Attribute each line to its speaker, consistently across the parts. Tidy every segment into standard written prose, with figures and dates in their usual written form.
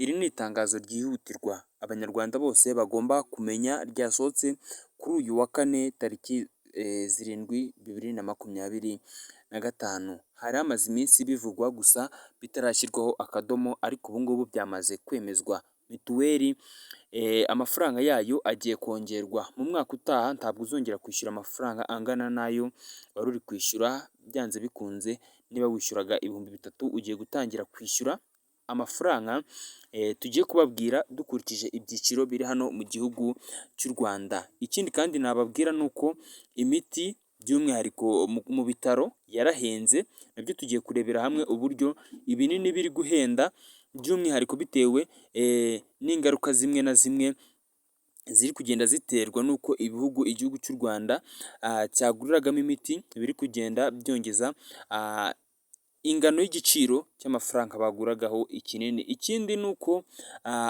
Speaker 1: Iri ni itangazo ryihutirwa Abanyarwanda bose bagomba kumenya, ryasohotse kuri uyu wa kane tariki 7 2025. Hari hamaze iminsi bivugwa gusa bitarashyirwaho akadomo, ariko ubu ngubu byamaze kwemezwa. Mituweli amafaranga yayo agiye kongerwa mu mwaka utaha, ntabwo uzongera kwishyura amafaranga angana n'ayo wari uri kwishyura. Byanze bikunze, niba wishyuraga 3000, ugiye gutangira kwishyura amafaranga tugiye kubabwira dukurikije ibyiciro biri hano mu gihugu cy'u Rwanda. Ikindi kandi nababwira ni uko imiti by'umwihariko mu bitaro yarahenze, nabyo tugiye kurebera hamwe uburyo ibinini biri guhenda, by'umwihariko bitewe n'ingaruka zimwe na zimwe ziri kugenda ziterwa n'uko ibihugu igihugu cy'u Rwanda cyaguriragamo imiti biri kugenda byongeza ingano y'igiciro cy'amafaranga baguragaho ikinini. Ikindi ni uko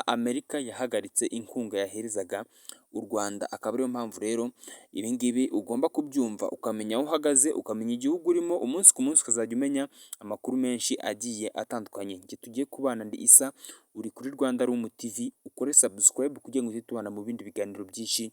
Speaker 1: Amerika yahagaritse inkunga yaherezaga u Rwanda, akaba ariyo mpamvu rero ibi ngibi ugomba kubyumva, ukamenya aho uhagaze, ukamenya igihugu urimo, umunsi ku munsi ukazajya umenya amakuru menshi agiye atandukanye. Njye tugiye kubana ndi Isa, uri kuri Rwanda Room TV, ukore subscribe kugira ngo tujye tubana mu bindi biganiro byinshi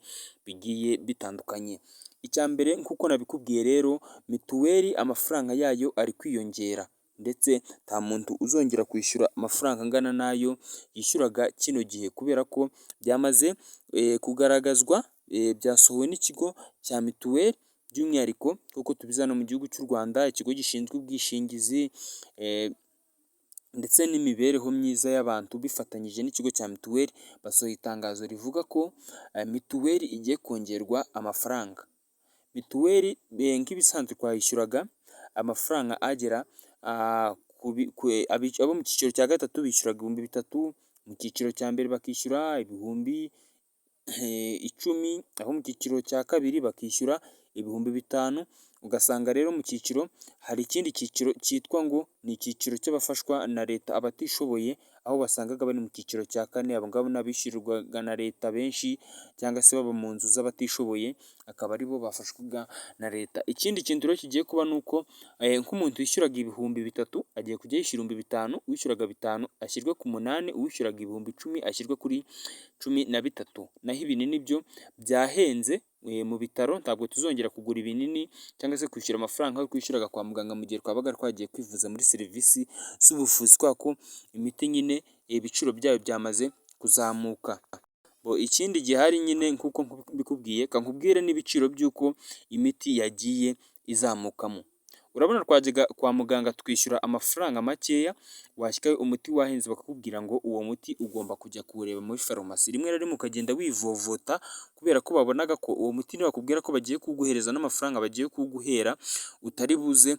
Speaker 1: bigiye bitandukanye. Icya mbere, nk'uko nabikubwiye rero, mituweli amafaranga yayo ari kwiyongera, ndetse nta muntu uzongera kwishyura amafaranga angana n'ayo yishyuraga kino gihe, kubera ko byamaze kugaragazwa, byasohowe n'ikigo cya mituweli, by'umwihariko nk'uko tubizi hano mu gihugu cy'u Rwanda, ikigo gishinzwe ubwishingizi ndetse n'imibereho myiza y'abantu bifatanyije n'ikigo cya mituweli, basohoye itangazo rivuga ko mituweli igiye kongerwa amafaranga. Mituweli nk'ibisanzwe twayishyuraga amafaranga agera abo mu cyiciro cya gatatu bishyuraga 3000, mu cyiciro cya mbere bakishyura 10,000, abo mu cyiciro cya kabiri bakishyura 5000, ugasanga rero mu cyiciro hari ikindi cyiciro cyitwa ngo ni icyiciro cy'abafashwa na leta, abatishoboye, aho wasangaga bari mu cyiciro cya kane. Abo ngabo ni abishyurirwaga na leta benshi cyangwa se baba mu nzu z'abatishoboye, akaba aribo bafashwaga na leta. Ikindi kintu rero kigiye kuba ni uko nk'umuntu wishyuraga 3000 agiye kujya yishyura 5000, uwishyuraga 5000 ashyirwe ku 8, uwishyuraga 10,000 ashyirwe kuri 13. Naho ibinini byo byahenze mu bitaro, ntabwo tuzongera kugura ibinini cyangwa se kwishyura amafaranga ayo twishyuraga kwa muganga mu gihe twabaga twagiye kwivuza muri serivisi z'ubuvuzi, kubera ko imiti nyine ibiciro byayo byamaze kuzamuka. Ikindi gihari nyine, nk'uko mbikubwiye, nkubwire n'ibiciro by'uko imiti yagiye izamukamo. Urabona twajyaga kwa muganga twishyura amafaranga makeya, washyikayo umuti wahenze bakakubwira ngo uwo muti ugomba kujya kuwureba muri farumasi. Rimwe na rimwe ukagenda wivovota, kubera ko babonaga ko uwo muti nibakubwira ko bagiye kuwuguhereza n'amafaranga bagiye kuwuguhera utari buze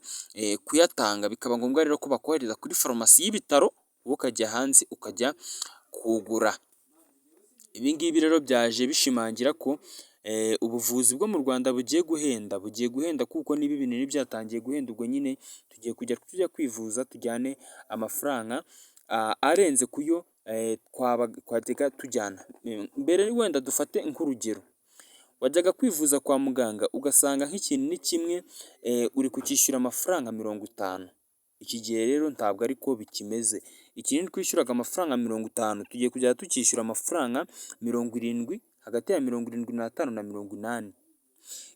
Speaker 1: kuyatanga, bikaba ngombwa rero ko bakohereza kuri farumasi y'ibitaro, wowe ukajya hanze ukajya kuwugura. Ibi ngibi rero byaje bishimangira ko ubuvuzi bwo mu Rwanda bugiye guhenda, bugiye guhenda, kuko niba ibinini byatangiye guhenda, ubwo nyine tugiye kujya tujya kwivuza tujyane amafaranga arenze kuyo twajyaga tujyana mbere. Wenda dufate nk'urugero, wajyaga kwivuza kwa muganga ugasanga nk'ikintu ni kimwe uri kucyishyura amafaranga 50. Iki gihe rero ntabwo ariko bikimeze. Ikinini twishyuraga amafaranga 50, tugiye kujya tukishyura amafaranga 70, hagati ya 75 na 80.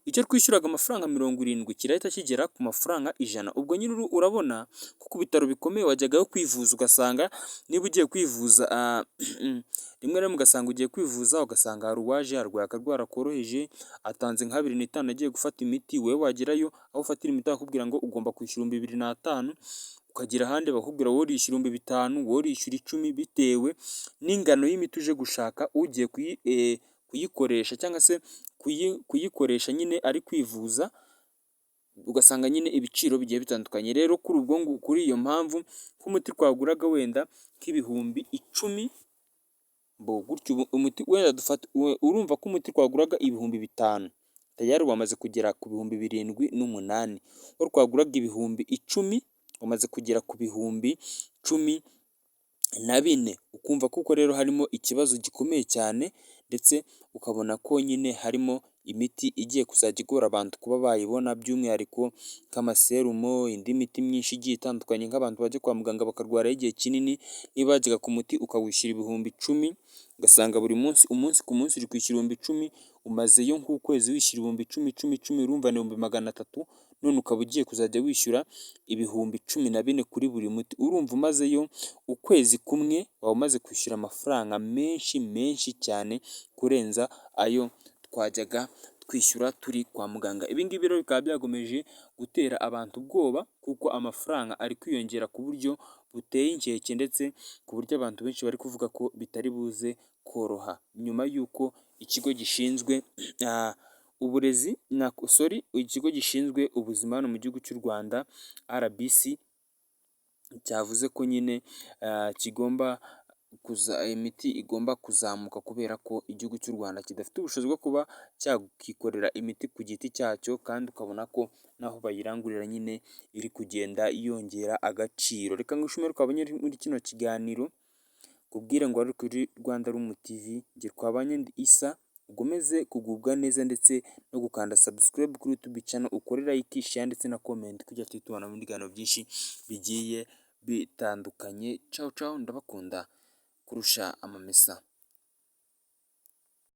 Speaker 1: Icyo twishyuraga amafaranga 70 kirahita kigera ku mafaranga 100. Ubwo nyine urabona ko ku bitaro bikomeye wajyagayo kwivuza, ugasanga niba ugiye kwivuza, rimwe na rimwe ugasanga ugiye kwivuza, ugasanga hari uwaje arwaye akarwara koroheje, atanze nk'abiri n'itanu agiye gufata imiti, wowe wagerayo aho ufatira imiti bakakubwira ngo ugomba kwishyura 2005, ukagera ahandi bakakubwira wowe urishyura 5000, wowe urishyura 10,000, bitewe n'ingano y'imiti uje gushaka, ugiye kuyikoresha cyangwa se kuyikoresha nyine ari kwivuza, ugasanga nyine ibiciro bigiye bitandukanye. Rero kuri ubwo kuri iyo mpamvu, nk'umuti twaguraga wenda nk'ibihumbi 10 gutyo, umuti wenda dufate, urumva ko umuti twaguraga 5000 tayari wamaze kugera ku 7000 n'8, uwo twaguraga 10,000 wamaze kugera ku 14,000. Ukumva kuko rero harimo ikibazo gikomeye cyane, ndetse ukabona ko nyine harimo imiti igiye kuzajya igora abantu kuba bayibona, by'umwihariko nk'amaserumo, indi miti myinshi igiye itandukanye, nk'abantu bajya kwa muganga bakarwarayo igihe kinini, niba wajyaga ku muti ukawishyura 10,000, ugasanga buri munsi, umunsi ku munsi uri kwishyura 10,000, umazeyo nk'ukwezi wishyura 10,000, 10, 10, urumva ni 300,000, none ukaba ugiye kuzajya wishyura 14,000 kuri buri muti, urumva umazeyo ukwezi kumwe waba umaze kwishyura amafaranga menshi menshi cyane kurenza ayo twajyaga twishyura turi kwa muganga. Ibi ngibi rero bikaba byakomeje gutera abantu ubwoba, kuko amafaranga ari kwiyongera ku buryo buteye inkeke, ndetse ku buryo abantu benshi bari kuvuga ko bitari buze koroha, nyuma y'uko ikigo gishinzwe uburezi, sorry, ikigo gishinzwe ubuzima hano mu gihugu cy'u Rwanda RBC cyavuze ko nyine kigomba kuza, imiti igomba kuzamuka kubera ko igihugu cy'u Rwanda kidafite ubushobozi bwo kuba cyakikorera imiti ku giti cyacyo, kandi ukabona ko n'aho bayirangurira nyine iri kugenda yongera agaciro. Reka ngushimire twabonye muri kino kiganiro, nkubwire ngo wari kuri Rwanda Room TV, njye twabanye ndi Isa, ukomeze kugubwa neza ndetse no gukanda subscribe kuri YouTube channel, ukore like, share ndetse na comment kugira tujye tubona mu biganiro byinshi bigiye bitandukanye. Ciao ciao, ndabakunda kurusha amamesa.